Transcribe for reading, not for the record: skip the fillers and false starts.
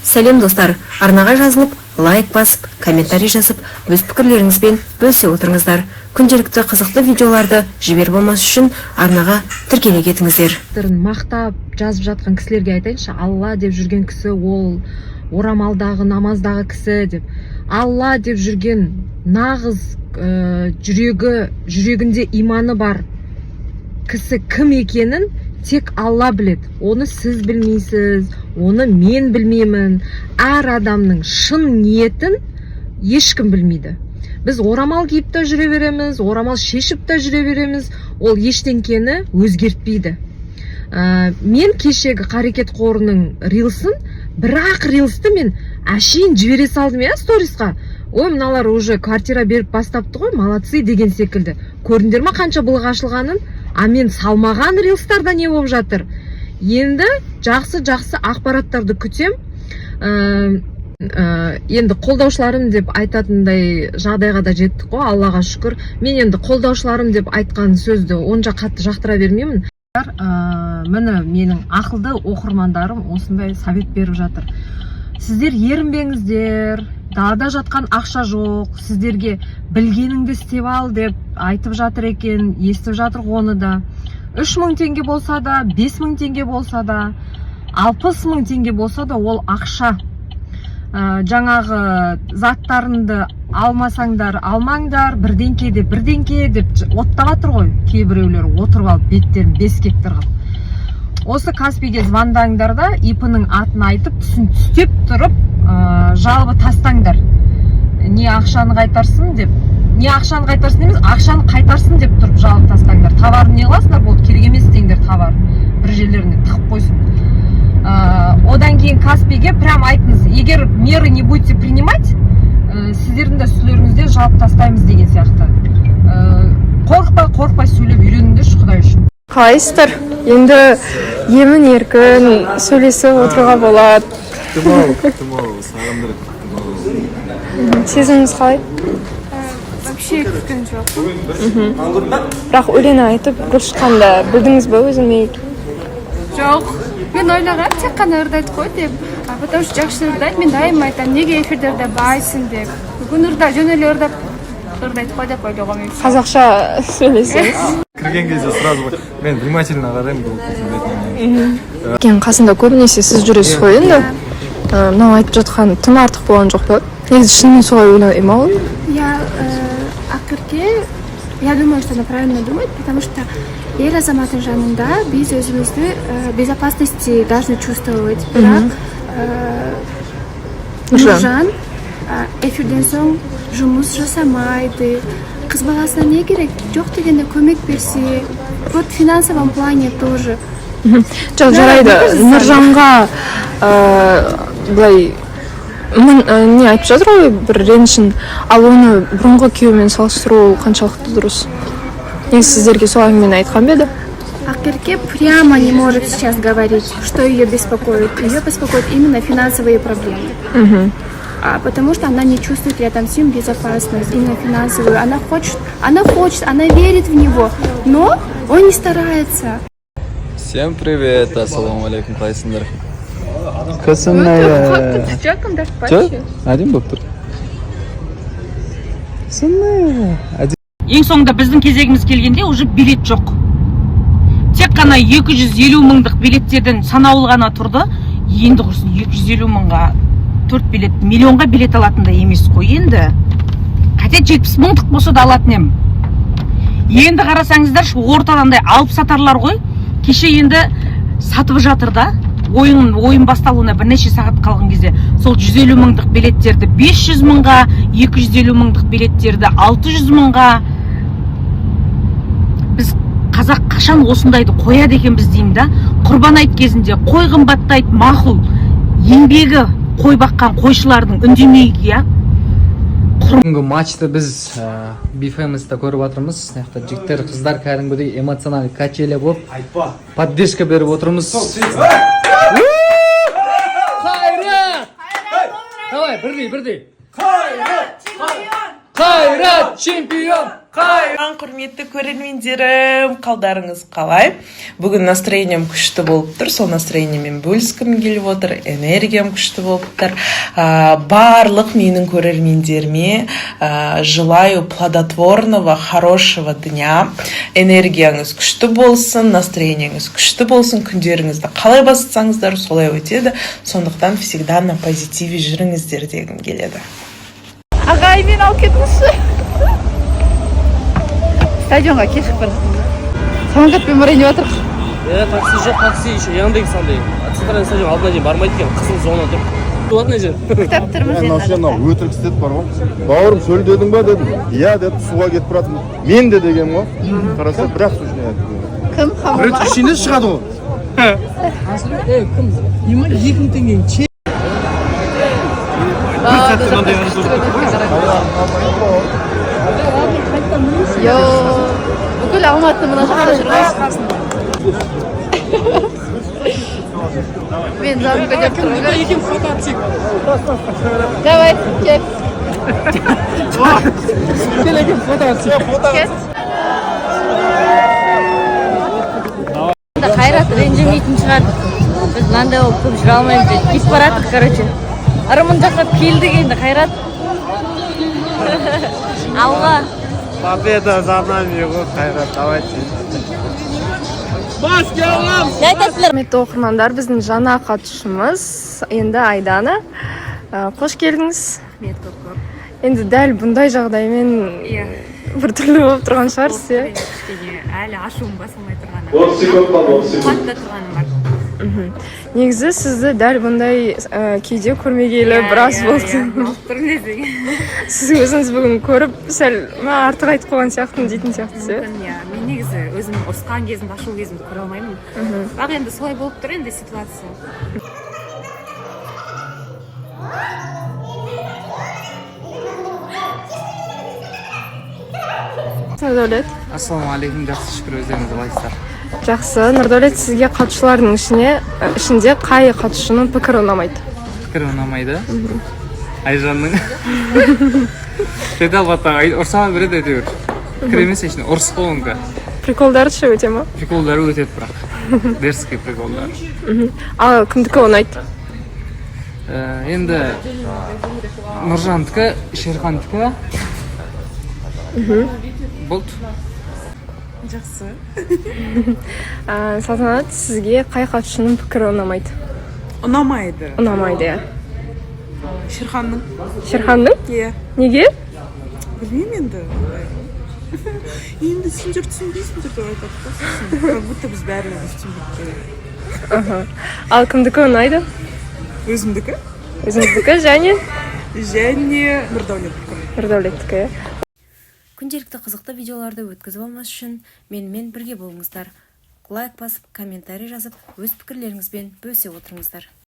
Сәлем, достар! Арнаға жазылып, лайк басып, комментарий жазып, өз пікірлеріңізбен бөлісе отырыңыздар. Күнделікті қызықты видеоларды жіберіп алмас үшін арнаға тіркеле кетіңіздер. Мақтап жазып жатқан кісілерге айтайыншы: «Алла деп жүрген кісі ол орамалдағы, намаздағы кісі» деп. Алла деп жүрген нағыз жүрегінде иманы бар кісі кім екенін тек Алла біледі. Оны сіз білмейсіз, оны мен білмеймін. Әр адамның шын ниетін ешкім білмейді. Біз орамал киіп та жүре береміз, орамал шешіп та жүре береміз, ол ештеңкені өзгертпейді. Мен кешегі Қарекет қорының рилсын, бірақ рилсті мен әшейін жібере салдым, иә, сторисқа. «Ой, мыналар уже квартира беріп бастапты ғой, молодцы» деген секілді. Көрдіңдер ма қанша былық ашылғанын? А мен салмаған рилстарда не болып жатыр? Енді жақсы жақсы ақпараттарды күтем. Енді қолдаушыларым деп айтатындай жағдайға да жеттік қой, Аллаға шүкір. Мен енді қолдаушыларым деп айтқан сөзді онша қатты жақтыра бермеймін. Міне, менің ақылды оқырмандарым осындай совет беріп жатыр: сіздер ерінбеңіздер, далада жатқан ақша жоқ, сіздерге білгеніңді істеп ал деп айтып жатыр екен. Естіп жатыр оны да. 3000 теңге болса да, 5000 теңге болса да, 60 000 теңге болса да, ол ақша. Жаңағы заттарыңды алмасаңдар, алмаңдар, бірдеңке деп, бірдеңке деп оттап жатыр ғой кейбіреулер отырып алып, беттерін 5 гектар қылып. Осы Каспиге звондаңдар да, ИП-ның атын айтып, түсін түстеп тұрып, жалобы тастаңдар. Не ақшаны қайтарсын деп, не ақшаны қайтарсын емес, ақшаны қайтарсын деп тұрып жалобы тастаңдар. Товарын не қыласыңдар, болды, керек емес деңдер, товарын бір жерлеріне тығып қойсын. Одан кейін Каспиге прям айтыңыз: егер меры не будете принимать, сіздердің де үстілеріңізде жауып тастаймыз деген сияқты. Қорықпай қорықпай сөйлеп үйреніңдерші, құдай үшін. Қалайсыздар? Енді емін еркін сөйлесіп отыруға болады. Күттім ау, күттім ау, сағындырып күттім ау. Сезіміңіз қалай? Вообще күткен жоқпын. Бірақ өлең айтып, гүл шыққанда білдіңіз ба өзіме екенін? Жоқ, мен ойлағанмын, тек қана ырдайды ғой деп, а потому что жакшы ырдайт. Мен дайым айтамын, неге эфирлерде байсың деп. Бүгүн ырда жөн эле ырдап ырдайт го деп ойлогом и всё. Қазақша сөйлесеңіз. Кірген кезде сразу мен внимательно қараймын бұл қыздың бетіне. Екен, қасында көбінесе сіз жүресіз ғой енді. Мынау айтып жатқан тым артық болған жоқ па негізі? Шынымен солай ойлай ма ол? Я Акерке, я думаю, что она правильно думает, потому что ел азаматтың жанында биз өзүбүздү безопасности должны чувствовать. Бірақ Нұржан. Нұржан эфирден соң жұмыс жасамайды. Қыз баласына не керек? Жоқ дегенде көмек берсе, вот в финансовом плане тоже. Жоқ, жарайды. Мне кажется, Нұржанға былай не айтып жатыр ғой бір ренішін, ал оны бұрынғы күйеуімен салыстыру қаншалықты дұрыс негізі? Сіздерге сол әңгімені айтқан ба еді? Акерке прямо не может сейчас говорить, что ее беспокоит. Ее беспокоят именно финансовые проблемы. А, потому что она не чувствует рядом с ним безопасность, именно финансовую. Она хочет, она верит в него, но он не старается. Всем привет, ассалаумағалейкум, қалайсыңдар? Жоқ, әдемі болып тұр. Әдемі. Ең соңында біздің кезегіміз келгенде уже билет жоқ. Тек қана 250 мыңдық билеттерден санаулы ғана тұрды. Енді құрсын, 250 мыңға төрт билет, миллионға билет алатындай емес қой енді. Хотя 70 мыңдық болса да алатын едім. Енді қарасаңыздаршы, ортадандай алып сатарлар ғой. Кеше енді сатып жатыр да, ойын басталуына бірнеше сағат қалған кезде сол 150 мыңдық билеттерді 500 мыңға, 250 мыңдық билеттерді 600 мыңға. Біз қазақ қашан осындайды қояды екенбіз деймін да. Құрбан айт кезінде қой қымбаттайды, мақұл, еңбегі қой баққан қойшылардың, үндемейік, иә. Бүгінгі матчты біз Бифемисте көріп жатырмыз. Мына жақта жігіттер, қыздар кәдімгідей эмоциональный качеля болып, поддержка беріп отырмыз. Қайрат! Давай, бірдей, бірдей. Қайрат! Қайрат чемпион! Құрметті көрермендерім, қалдарыңыз қалай? Бүгін настроением күшті болып тұр, сол настроениемен бөліскім келіп отыр, энергиям күшті болып тұр. Барлық менің көрермендеріме желаю плодотворного, хорошего дня. Энергияңыз күшті болсын, настроениеңіз күшті болсын, күндеріңізді қалай бастасаңыздар, солай өтеді. Сондықтан всегда на позитиве жүріңіздер дегім келеді. Ағай, мені алып кетіңізші. Стадионға кешігіп бара жатырмын. Самокатпен барайын деп жатырмық. Е, такси жоқ, такси еще Яндекс андай центральный стадион алдына дейін бармайды екен, қызыл зона деп болады. Мына жер. Күтіп тұрмыз. Мынау сен мынау өтірік істеді бар ғой. Бауырым, шөлдедің ба дедім. Иә деді, суға кетіп бара жатырмын мен де дегенмін ғой. Қараса, бірақ су ішіне. Кім хамама? Ішіне шығады ғой. Ей, кім? 2000 теңгенің. Бір сәтте мынандай. Йо, бүкіл Алматы мына жақта жүр ғой. Мен замка деп тұрмын. Давай, кел. Кел, екен фото түсейік. Кел. Қайрат ренжімейтін шығар. Біз мынандай болып көп жүре алмаймыз деп кетіп бара жатырмық, короче. Ырымын жасап келдік енді, Қайрат. Алға. Победа за нами ғой, Қайрат, давайте. Не айтасыздар? Құрметті оқырмандар, біздің жаңа қатысушымыз енді Айдана. Қош келдіңіз. Рахмет көп көп. Енді дәл бұндай жағдаймен біртүрлі болып тұрған шығарсыз, иә? Кішкене әлі ашуым басылмай тұрғаны. 30 секунд қалды, 30 секунд. Қатты тұрғаным бар. Негізі сізді дәл бұндай кейде көрмегелі біраз болды. Болып тұр десең. Сіз өзіңіз бүгін көріп, сәл мә, артық айтып қойған сияқтымын дейтін сияқтысыз, иә? Мүмкін, иә. Мен негізі өзім ұрысқан кезімді, ашу кезімді көре алмаймын. Бірақ енді солай болып тұр енді ситуация. Нұрдәулет. Ассалаумағалейкум, жақсы, шүкір, өздеріңіз қалайсыздар? Жақсы. Нұрдәулет, сізге қатысушылардың ішінде қай қатысушының пікірі ұнамайды? Пікірі ұнамайды. Айжанның. Деді албатта, ұрса береді әйтеуір. Пікір емес, әшейін ұрыс қой онікі. Приколдары ше, өте ма? Приколдары өтеді бірақ. Дерзкий приколдар. Ал кімдікі ұнайды? Енді Нұржандікі, Шерхандікі. Болды. Жақсы. Салтанат, сізге қай қатысушының пікірі ұнамайды? Ұнамайды. Ұнамайды, иә. Шерханның. Шерханның? Иә. Неге? Білмеймін енді. Енді сендер түсінбейсіңдер деп айтады да сосын. Как будто біз бәріміз түсінбейді. Ал кімдікі ұнайды? Өзімдікі. Өзіңіздікі және? Және Нұрдәулеттікі. Нұрдәулеттікі, иә. Күнделікті қызықты видеоларды өткізіп алмас үшін менімен бірге болыңыздар. Лайк басып, комментарий жазып, өз пікірлеріңізбен бөлісе отырыңыздар.